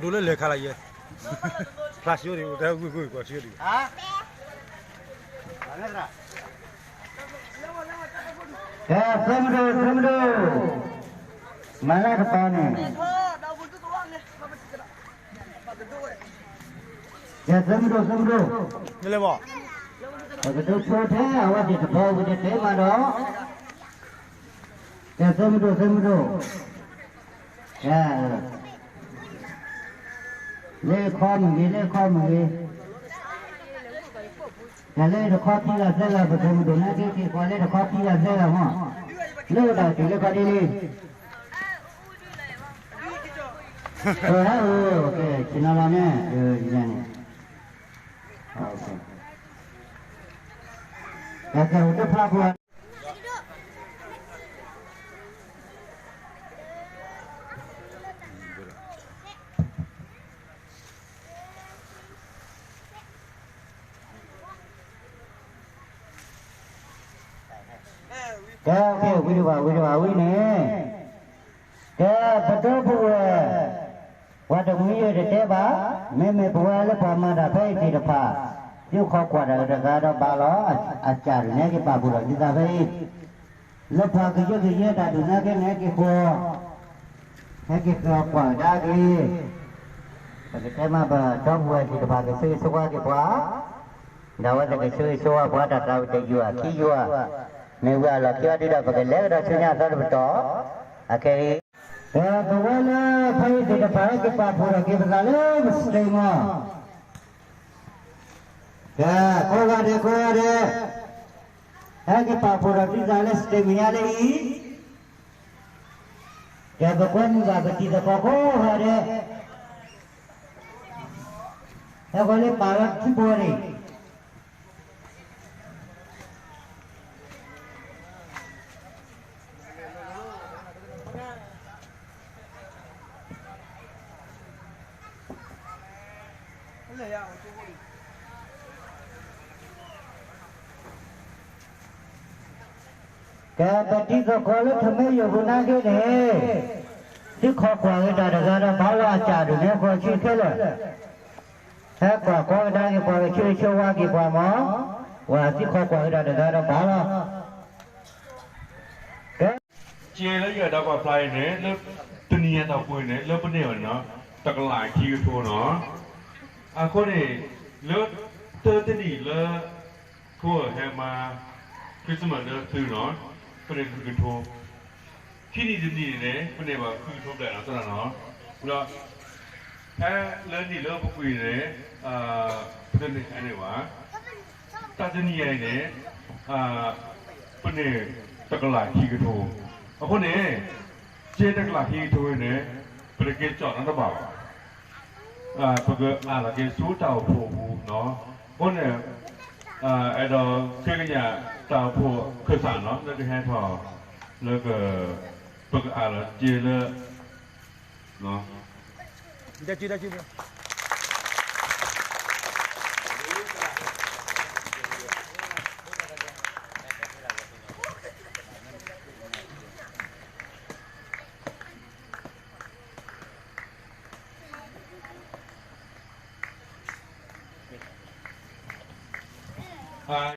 ဒိလၢလဲၤခါလၢယဲ, ဖျါဆှိဒံး တၢ်ဂုၢ်ဂုၢ်ကီဆှိဒံး, ကဲ သၢမဒိ သၢမဒိ, မၤလၢတပၤန့ၣ်, ကဲ သၢမဒိ သၢမဒိ, ပကဒိဆိထဲအဝဲသ့ၣ်တဘီဝံၤတတဲမးဒီး, ကဲ သၢမဒိ သၢမဒိ, ကဲ လၢခီမ့ၢ်ဂ့ၤ လၢခီမ့ၢ်ဂ့ၤ, တၢ်လၢတခီဖံလၢသၢဂၤ ပကမုၢ်ဒိၣ်နာ်က့ က့ၤကွၢ်လၢတခီဖံလၢသၢဂၤမး, လၢတၢ်တုၤလၢခီဒ်လံ, ဟဲအိၣ် ကဲ ဆ့ၣ်နီၤလီၤန့ၣ်, ယၤန့ၣ်, ကဲ ကဲ အိၣ်တဖျါဖိ ကဲ ကဲ ဝံၤတဘၣ် ဝံၤတဘၣ်ဝံၤန့ၣ်, ကဲ ပဒီပုၢ်ဝဲၢ်, ပှၤတမှံၤယဲၢ်တတဲဘၣ်, မ့မ့ၢ်ပဝဲလၢပှၤမၤတၢ်ဖဲအံၤသ့ၣ်တဖၣ်, သုခီကွၢ်တၢ်တဂၤဒီးဘၣ်လီၤ, အစၢ်ဒုးနဲၣ်က့ၤပာ်ဖှိၣ်ဒီးသုသးဖဲအံၤ, လၢပှၤကယၢကယဲတၢ်ဒုးနဲၣ်က့ၤနဲၣ်က့ၤဃီ ဟဲက့ၤဃီကွၢ်ကဒါက့ၤ, ပကတဲမ့ၢ်ပဒီပုၢ်ဝဲၢ်သ့ၣ်တဖၣ်ကဆၢဂ့ၤဆၢဝါက့ၤပှၤ, ဒီးအဝဲသ့ၣ်ကဆၢဂ့ၤဆၢဝါပှၤတၢ်သးဝံၣ်တယုၢ်အခံယုၢ်, မ့ၢ်ဝံၤအလီၢ်ခံအီၤဒ်ဒီး ပကလဲၤကဒီးဆူညါအသီတပတီၢ်, အခဲအံၤ, ဒီးပဝဲလၢဖဲအံၤသ့ၣ်တဖၣ်ဟဲက့ၤပာ်ဖှိၣ်ထီၣ်က့ၤပသးလၢ Muslim မီၤ, ကဲကိးဂၤဒဲး ကိးဂၤဒဲး, ဟဲက့ၤပာ်ဖှိၣ်ထီၣ်သုသးလၢ Muslim ညါလၢအံၤ, ကဲပကွဲမုာ်ဘၣ်ပတံၤသကိးကိးဂၤဒဲး, ဟဲဃီလၢပာ်လီၤထံဘိန့ၣ် ကဲပတံၤသကိးလၢထမ့ၢ်ယိာ်ပူၤနာ်က့န့ၣ်, သုခီကွၢ်က့ၤတၢ်တဂၤဒီးဘၣ်လီၤ အစၢ်ဒုးနဲၣ်ဃီဆူခဲလၢာ်, ဟဲကွၢ်ကီကဒါက့ၤပှၤကဆၢဂ့ၤဆၢဝါက့ၤပှၤမီၤ, ဝဲသုခီကွၢ်က့ၤတၢ်တဂၤဒီးဘၣ်လီၤ, ကဲ ကဲလၢယအဲၣ်ဒိးပာ်ဖျါအံၤန့ၣ် လၢတနံၤအံၤတၢ်ပှ့ၤန့ၣ် လၢပန့ၢ်အီၤန့ၣ် တကလးခံကထိနီၤ, အဃိန့ၣ် လၢတၢတနံၣ်လၢ ခိၣ်ဟဲမၤ Christmas လၢသုနီၤ, ပန့ၢ်လွံၢ်ကထိ, ခံနံၣ်တနံၣ်န့ၣ် ပန့ၢ်ဘၣ်ဃုကထိဘျဲၣ်နီၤ သရၣ်နီၤ, ဒီး ဖဲလၢနံၣ်လၢပပှ့ၤန့ၣ် ပတန့ၢ်ဟဲန့ၢ်ဘၣ်, တၢ်တနံၣ်အံၤန့ၣ် ပန့ၢ်တကလးခံကထိ, အဃိန့ၣ် ကဲတကလးခံကထိန့ၣ် ပတက့ၤကၠီၣ်နီတဘၣ်ဘၣ် ပကအၢၣ်လီၤက့ၤဆူတၢ်အိၣ်ဖှိၣ်အပူၤနီၤ, အဃိန့ၣ် အဲၣ်ဒိးဃ့ကညးတၢ်အိၣ်ဖှိၣ်ခၢၣ်စးနီၤ လၢကဟဲထီၣ် လၢက ပကအၢၣ်လီၤက့ၤလၢ တၢ်စုတၢ်စု